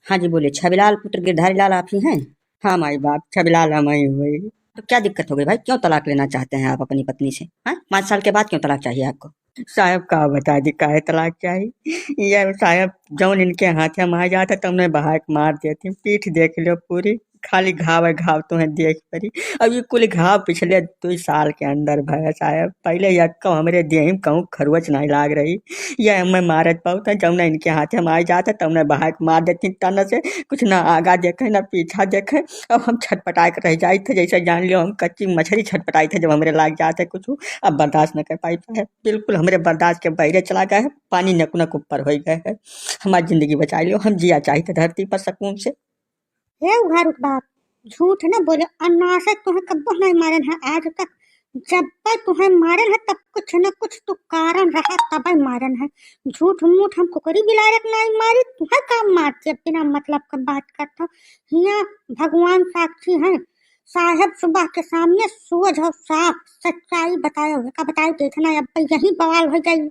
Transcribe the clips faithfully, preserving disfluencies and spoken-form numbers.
हाँ जी, बोलिए, छबिलाल पुत्र गिरधारी लाल आप ही हैं? हाँ माई बाप, छबिलाल हम ही हुई। तो क्या दिक्कत हो गई भाई, क्यों तलाक लेना चाहते हैं आप अपनी पत्नी से? हाँ, पाँच साल के बाद क्यों तलाक चाहिए आपको? साहब का बता दी काहे तलाक चाहिए? ये साहब जौन इनके हाथे हम आ जाते तब उन्हें बहाक मार देती, पीठ देख लो पूरी, खाली घाव है, घाव तुम्हें देख परी। अब ये कुल घाव पिछले दो साल के अंदर भय साहब, पहले यक्को हमरे देही में कहूँ खरुच नहीं लाग रही, ये हमें मारत बहुत है, जौन इनके हाथे हम आ जाते तब उन्हें बहाक मार देती तन से, कुछ ना आगा देखे ना पीछा देखे। अब हम छटपटाए के रह जाइत है, जैसे जान लियो हम कच्ची मछली छटपटाइत है जब हमरे लाग जात है कुछ। अब बर्दाश्त न कर पाइत है, बिल्कुल हमरे बर्दाश्त के बहरे चला गए है, पानी नक नक ऊपर हो गए है। हमारी जिंदगी बचा लियो, हम जिया चाहित है धरती पर सुकून से। हे उघारुक बाप, झूठ न बोले, और ना से तुहें कब्बो नहीं मारन है आज तक। जब तुहें मारन है तब कुछ न कुछ तो कारण रहा, तब मारन है। झूठ मूठ हम कुकरी बिलारक नहीं मारी, तुहें काम मारती है, बिना मतलब का बात करता। हिया भगवान साक्षी हैं, साहब सुबह के सामने सोझ और साफ सच्चाई बताए हुए का बताए, देखना अब यही बवाल हो जाई।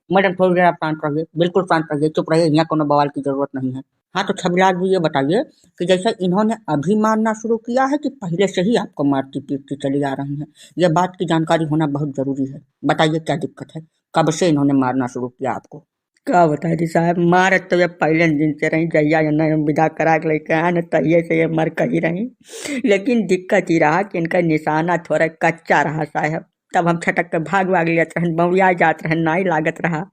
मैडम, थोड़ी देर आप शांत रहिए, बिल्कुल शांत रहिए, चुप रहिए, यहाँ कोनो बवाल की जरूरत नहीं है। हाँ, तो छबिलाल जी, ये बताइए कि जैसे इन्होंने अभी मारना शुरू किया है कि पहले से ही आपको मारती पीटती चली आ रही हैं? ये बात की जानकारी होना बहुत जरूरी है। बताइए, क्या दिक्कत है, कब से इन्होंने मारना शुरू किया आपको? का बता दी साहब, मारत तो ये पहले दिन से रही, जहिया इन्हें विदा करा के लेके आए न, तहिए से ये मर कही रही। लेकिन दिक्कत ही रहा कि इनका निशाना थोड़ा कच्चा रहा साहब, तब हम छटक के भाग भाग लेत रहन, बौड़िया जात रहन, नाई लागत रहा।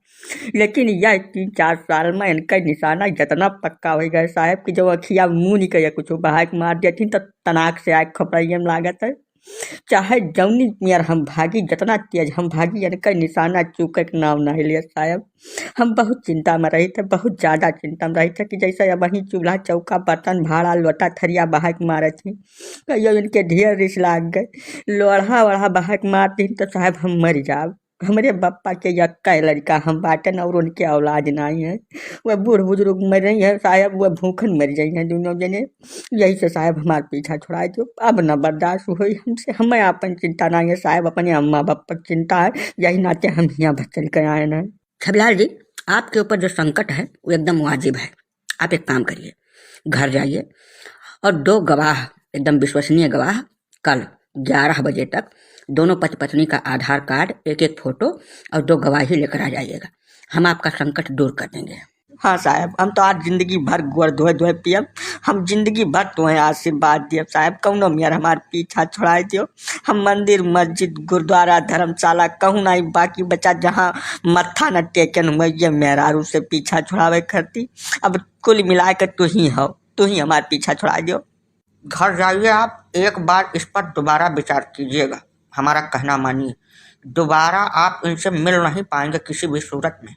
लेकिन यह तीन चार साल में इनका निशाना इतना पक्का हो गया साहब कि जो अखिया मुंह निकल कुछ बहाक मार देती तो तनाक से आग खोपड़ाइए में लागत है। चाहे जौनी मेर हम भागी, जितना तेज हम भागी, इनका निशाना चूके के नाम नहीं लिया साहब। हम बहुत चिंता में रही थे, बहुत ज्यादा चिंता में रही थे कि जैसे अब वहीं चूल्हा चौका बर्तन भाड़ा लोटा थरिया बहाक मारे थी, कहियो इनके ढेर रिस लाग गए, लोढ़ा ओढ़ा बहाक मार दी तो साहब हम मर जाब। हमरे बप्पा के यक्का लड़का हम बाटन और उनके औलाद नाई है। वह बूढ़ बुजुर्ग मर रही है साहब, वह भूखन मर जाई हैं दोनों जने। यही से साहब हमार पीछा छुड़ाए दो, अब न बर्दाश्त होई हमसे, हमें अपन चिंता नाई है साहब, अपने अम्मा बप्पा की चिंता है, यही नाते हम हियाँ भर चल के आए हैं। छबिलाल जी, आपके ऊपर जो संकट है वो एकदम वाजिब है। आप एक काम करिए, घर जाइए और दो गवाह, एकदम विश्वसनीय गवाह, कल ग्यारह बजे तक दोनों पति पत्नी का आधार कार्ड, एक एक फोटो और दो गवाही लेकर आ जाइएगा। हम आपका संकट दूर कर देंगे। हाँ साहब, हम तो आज जिंदगी भर गोड़ धोए धोए पियब, हम जिंदगी भर तुम्हें आशीर्वाद दियब साहब, कौनो मेर हमार पीछा छुड़ाए दियो। हम मंदिर, मस्जिद, गुरुद्वारा, धर्मशाला कहूँ नहीं बाकी बचा, जहाँ मत्था न टेकन हुए ये मेहरारू से पीछा छुड़ावे खरती। अब कुल मिला के तू ही हो, तू ही हमार पीछा छुड़ा दियो। घर जाइए आप, एक बार इस पर दोबारा विचार कीजिएगा, हमारा कहना मानिए। दोबारा आप इनसे मिल नहीं पाएंगे किसी भी सूरत में।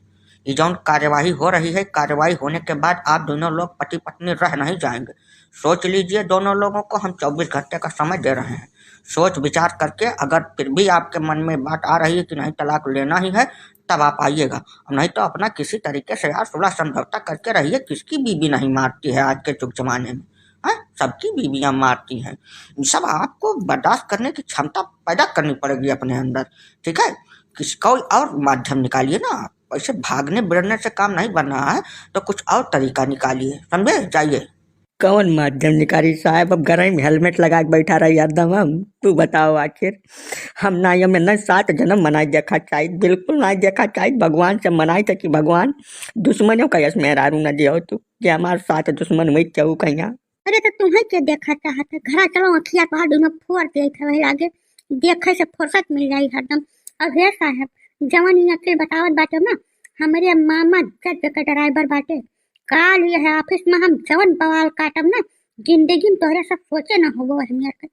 ये जौन कार्यवाही हो रही है, कार्यवाही होने के बाद आप दोनों लोग पति पत्नी रह नहीं जाएंगे। सोच लीजिए दोनों लोगों को, हम चौबीस घंटे का समय दे रहे हैं, सोच विचार करके अगर फिर भी आपके मन में बात आ रही है कि नहीं तलाक लेना ही है, तब आप आइएगा, और नहीं तो अपना किसी तरीके से यार सुलह समझौता करके रहिए। किसकी बीवी नहीं मारती है आज के जुग जमाने में, हैं? सबकी बीवियां मारती हैं। ये सब आपको बर्दाश्त करने की क्षमता पैदा करनी पड़ेगी अपने अंदर, ठीक है? किस, कोई और माध्यम निकालिए ना आप। ऐसे भागने बिड़ने से काम नहीं बन रहा है, तो कुछ और तरीका निकालिए, समझे? जाइए। कौन माध्यम निकारी साहब, अब गरई में हेलमेट लगा के बैठा रही हरदम हम। तू बताओ आखिर, हम ना, हमें ना सात जन्म मनाई देखा चाहिए, बिल्कुल ना देखा चाहिए। भगवान से मनाई था कि भगवान दुश्मनों का यश मेहरारू न दियो तू, कि हमार सात दुश्मन हुई केहू कहिया। अरे तो तुम्हें के देखा चाहत है, घरा चलो, अखिया तोहार दोनों फोड़ दिए थे वही लागे, देखे से फुर्सत मिल जाई हरदम। अब हे साहब, जवन ये अखिल बतावत बाटे ना, हमरे मामा जज के ड्राइवर बाटे, काल ये है ऑफिस में हम जवन बवाल काटब ना, जिंदगी में तोहरे सब सोचे ना होबो है मेरे के।